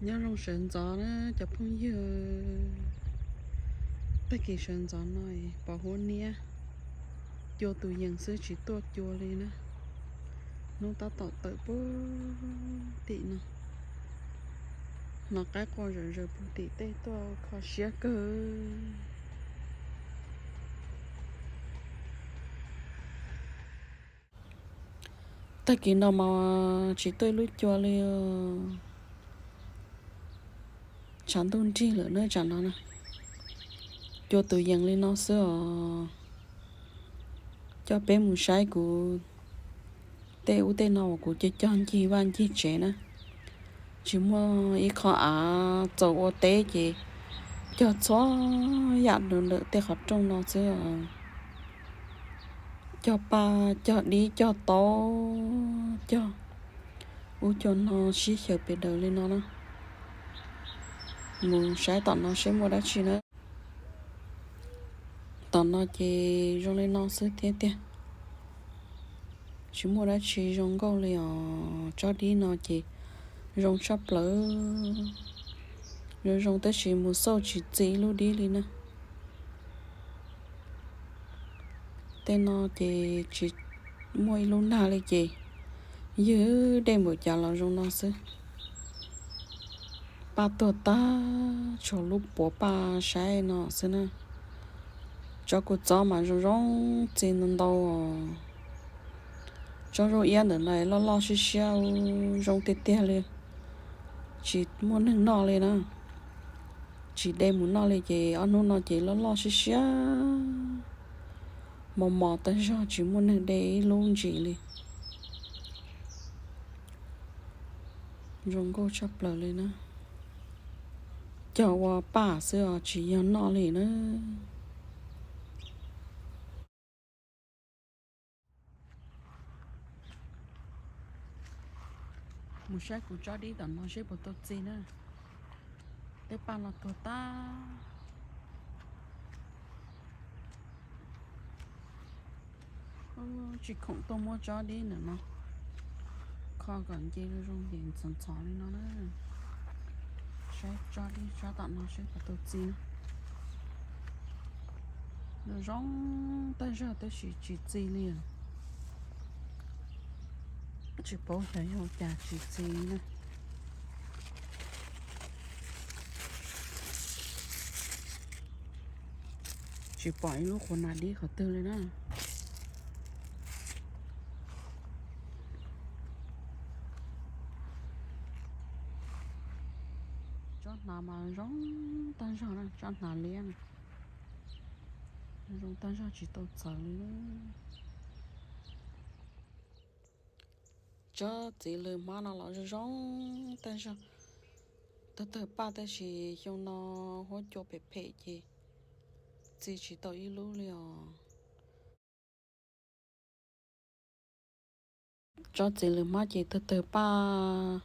Nyob zoo sawv ntxov na cov phooj ywg. Tag kis sawv ntxov no pom huab niab cua tus yees xwb tsis tuaj cua li na. Hnub tab tom tawm puag tim no, hnov qaib qua zom zaws puag tim tej tuaj kho siab kawg. Tag kis no mas tsis tuaj ib lub cua li. Tshav ntuj nrig lawm na tsam no na. Cua tus yees li no xwb os. Coj peb mus saib kuv tej ub tej no uas kuv cog cog ncig vaj ncig tsev na. Tsis muaj ib qho av txaus ua teb ces cog txhua yam ntawm tej qhov rooj no xwb os. Cog paj, cog dib, cog taub, cog ub cog no sib xyaw pes daws li no na. Mus saib tom no seb muaj dab tsi na. Tom no ces zoo li no xwb thiab tiag. Tsis muaj dab tsi zoo nkauj li os. Tsob dib no ces zoo tshaj plaws. Zoo zoo tab sis mus xauj tsis txi ib lub dib li na. Tej no ces tsis muaj ib lub nag li ces ywg dej npaum cas los zoo no xwb. Paj tuag tag, tshuav lub puav paj saib no xwb na. Tsob kua txob mas zoo zoo txi ntau ntau. Tsob zaub iab ntawm no loj loj siab siab, zoo tiag tiag li. Tsis muaj neeg noj li na. Tsis de mus noj li ces ob hnub no ces loj loj siab siab, mos mos tag zog tsis muaj neeg de ib lub ntsis li. Zoo nkauj tshaj plaws li na. Cog ua paj xwb os tsis yog noj li na. Mus saib kuv tsob dib tom no seb puas tau txi na. Tej paj no tuag tag. Tsis khoom tuaj muab tsob dib ntawm no kho kom nce zoo zoo ces ntxhov ntxhov li no na. Saib tsob dib tsob tom no seb puas tau txi na. Zoo zoo tag zog tab sis tsis txi li. Tsis paub xyov yog cas tsis txi na. Tsis pom ib lub qhuav nas dib qhov twg li na. Tsob hnav mas zoo tag zog na, tsob hnav liab na. Zoo tag zog tsis tau txawv li. Tsob txiv lws hmab no los zoo zoo tag zog, tawg tawg paj tab sis xyoo no huab cua phem phem ces txi tsis tau ib lub li os. Tsob txiv lws hmab ces tawg tawg paj,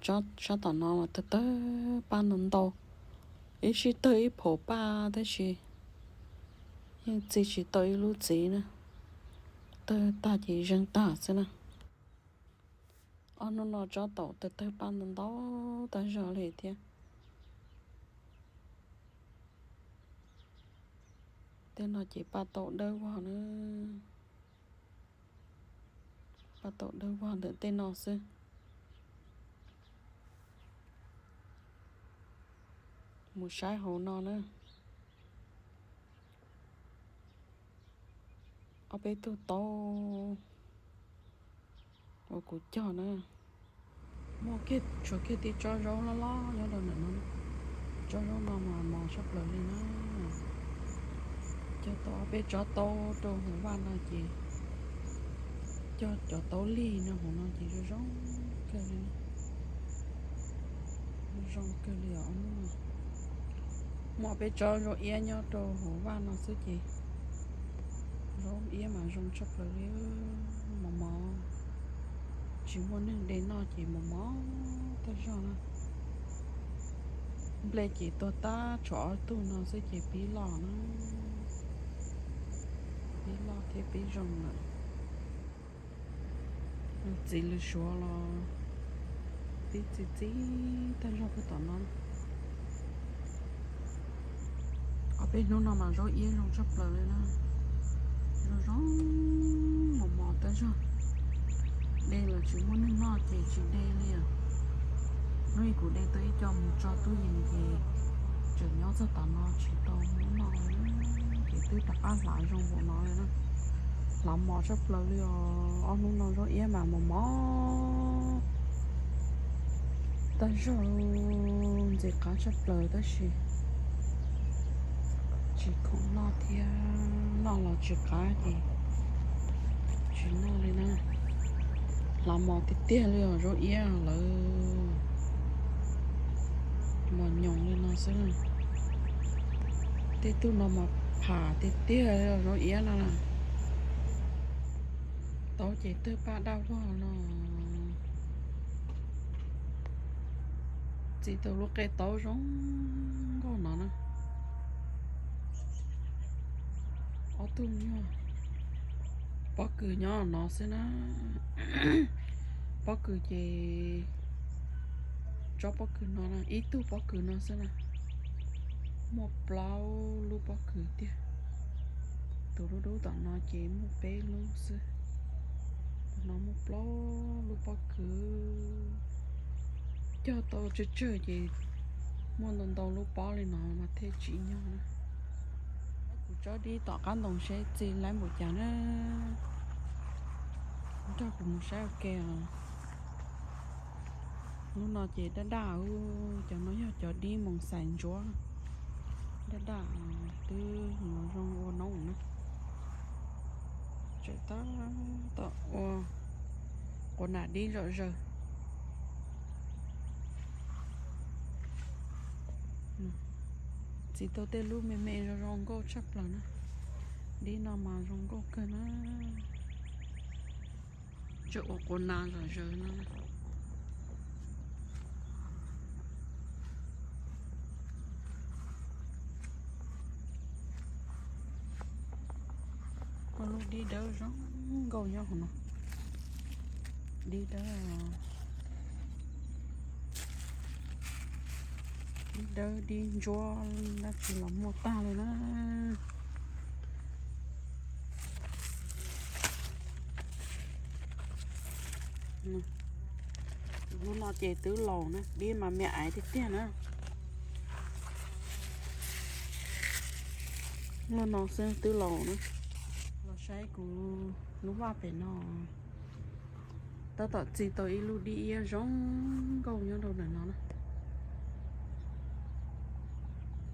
tsob sab tom no mas tawg tawg paj ntau ntau, ib sij tawg ib phaum paj tab sis yeej txi tsis tau ib lub txiv na. Tawg tag ces zeeg tag xwb na. Ob hnub no tsob taum tawg tawg paj ntau ntau tag zog li thiab. Tej no ces paj taum dawb vog na. Paj taum dawb vog ntawm tej no xwb. Mus saib hauv no na. Ob peb tug taub uas kuv cog na. Muaj kiag, tshuav kiag tib tsob zaub loj loj nyob rau ntawm no. Tsob zaub no mas mos tshaj plaws li na. Cog tau ob peb tsob taub rau hauv vaj no ces cog cov taub lig no hauv no ces zoo zoo kawg li. Zoo kawg li os. Muaj peb tsob zaub iab nyob rau hauv vaj no xwb ces zaub iab mas zoo tshaj plaws li, mos mos, tsis muaj neeg de noj ces mos mos tag zog na. Nplej ces tuag tag tshuav ob tug no xwb ces pib loj na, pib loj thiab pib zoo lawm. Txiv lws suav los Tib txi txi tag zog puag tom no. Ob peb hnub no mas zaub iab zoo tshaj plaws li na. Zoo zoo mos mos tag zog. De los tsis muaj neeg noj ces tsis de li os. Hnub ib kuv de tau ib co mus tso tub yees ces tseem nyob txog tom no tsis tau muab noj li. Ces twb rov qab hlav zoo npaum no li na. Hlav mos tshaj plaws li os. Ob hnub no zaub iab mas mos mos tag zog, ntxim qab tshaj plaws tab sis tsis khoom noj thiab, noj los tsis qab ces tsis noj li na. Hlav mos tiag tiag li os zaub iab lawm, mos nyoos li no xwb. Tej tug no mas pham tiag tiag li os zaub iab no. Taub ces tawg paj daj vog no. Txi tau lub qe taub zoo nkauj no na. Ob tug yog pob kws nyob no xwb na. Pob kws ces tsob pob kws no na, ib tug pob kws no xwb na. Muaj plaub lub pob kws tiag. Tus lub dub tom no ces muaj peb lub xwb. Tus no muaj plaub lub pob kws. Cog tau tsawg tsawg ces muaj ntau ntau lub pob li no mas thiaj tsim nyog na. Kuv tsob dib tom qab ntoo seb txi laib npaum cas na. Nrog kuv mus saib ua ke os. Lub no ces daj daj, cov no yog cov dib moos xais ntsuab. Daj daj, twb mus zoo ua noob na. Tseem tab tom ua quas nas dib zom zaws. Txi tau tej lub me me zoo zoo nkauj tshaj plaws na. Dib no mas zoo nkauj kawg na. Tseem ua quas nas zom zaws no. Muaj lub dib dawb zoo nkauj nyob hauv no. Dib dawb, dib dawb dib ntsuab dab tsi los muaj tag li na. Lub no ces twb laus na, dib mas me aiv tiag tiag na. Lub no xwb twb laus na. Los saib kuv lub vaj pem no. Tab tom txi tau ib lub dib iab zoo nkauj nyob rau ntawm no na.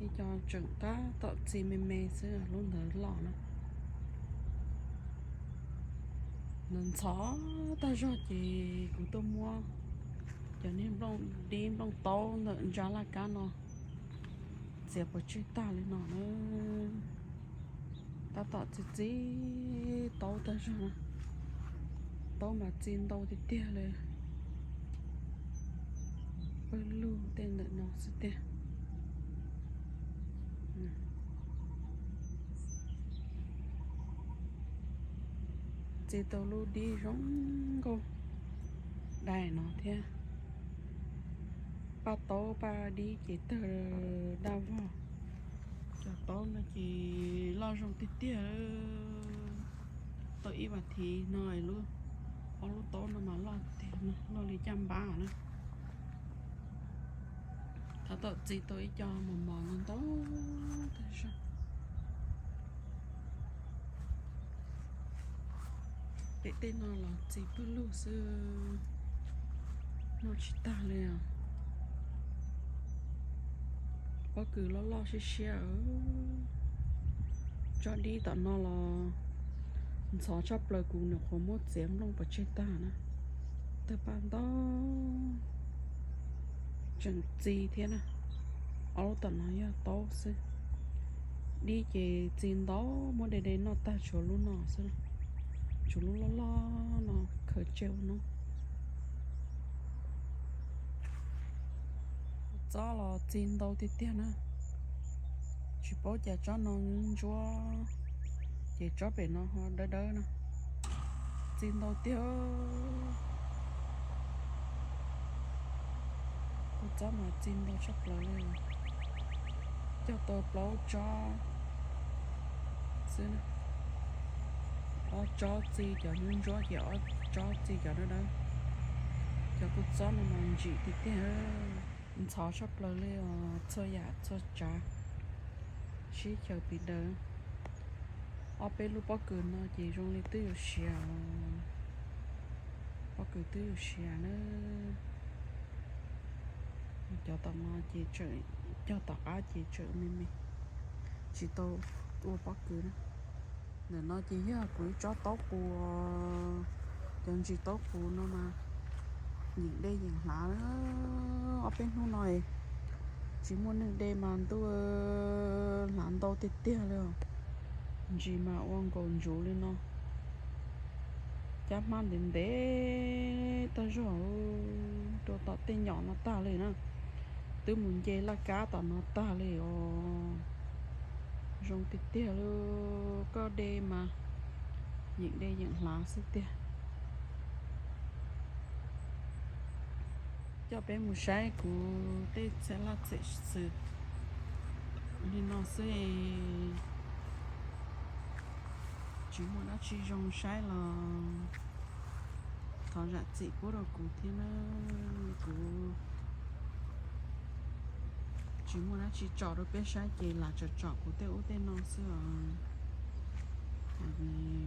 Ib co tseem tab tom txi me me xwb, lub ntawd loj na. Ntxhov tag zog ces kuv tuaj muab cov niag nplooj dib nplooj taub ntawm ntsa laj kab no txiav pov tseg tag li no na. Tab tom txi txi taub tag zog na. Taub mas txi ntau tiag tiag li. Pawg lug tej ntawm no xwb tiag. Txi tau lub dib zoo nkauj dais no thiab. Paj taub paj dib ces tawg daj vog. Cov taub no ces loj zoo tiag tiag. Tau ib vas thiv no lub, ob lub taub no mas loj tiag, loj li caj npab na. Tab tom txi tau ib co mos mos no ntau tag zog. Pem tej no los txi pawg lug xwb, noj tsis tag li os. Pob kws loj loj siab siab. Tsob dib tom no los ntxhov tshaj plaws, kuv nyuam qhuav muab txiav nplooj pov tseg tag na. Tawg paj ntau, tseem txi thiab na. Ob lub tom no yog taub xwb. Dib ces txi ntau, muab de de noj tag tshuav lub no xwb, tshuav lub loj loj no khaws tseg ua noob. Txob los txi ntau tiag tiag na. Tsis paub cas tsob no ntsuab, ces tsob pem no ho dawb dawb na. Txi ntau tiag. Tsob mas txi ntau tshaj plaws li, cog tau plaub tsob xwb. Ob tsob txi cov ntsuab ntsuab ces ob tsob txi cov dawb dawb. Cov kua txob no mas ntsim tiag tiag, ntxhov tshaj plaws li os, txhua yam txhua tsav sib xyaw pis daws. Ob peb lub pob kws no ces zoo li twb yuav siav, pob kws twb yuav siav na. Cov tom no ces tseem, cog tom qab ces tseem me me, tsis tau ua pob kws na. Ntawm no ces yog kuv ib tsob taub qus, cov ntsis taub qus no mas yeem dej yeem hlav. Ob peb hnub no tsis muaj neeg de mas ntuj, hlav ntau tiag tiag li os. Ntsis mas ua nkaus ntsuv li no, cab hmab ntev ntev tag zog rau tom tej nyom no tag li na. Twb mus nce laj kab tom no tag li os. Zoo tiag tiag li, koj de mas yeem de yeem hlav xwb tiag. Coj peb mus saib kuv tej txhia laj txhia xwm li no xwb, tsis muaj dab tsi zoo saib los thov zam txim pub rau kuv thiab na. Kuv tsis muaj dab tsi tsom rau peb saib ces lam tsom tsom kuv tej ub tej no xwb os.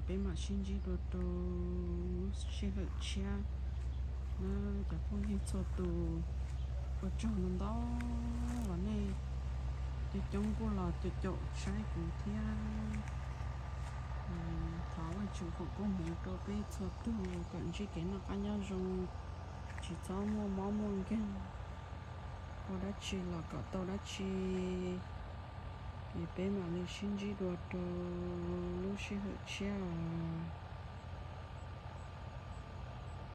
Peb mam sib ntsib dua rau lub sij hawm tshiab na cov phooj ywg txhua tus. Ua tsaug ntau ntau los nej coob coob kuj los caum caum saib kuv thiab. Thov Vajtswv foom koob hmoov rau peb txhua tus kom ntsib kev noj qab nyob zoo, tsis txhob muaj mob muaj nkeeg, ua dab tsi los kom tau dab tsi. Es peb mam li sib ntsib dua rau lub sij hawm tshiab os.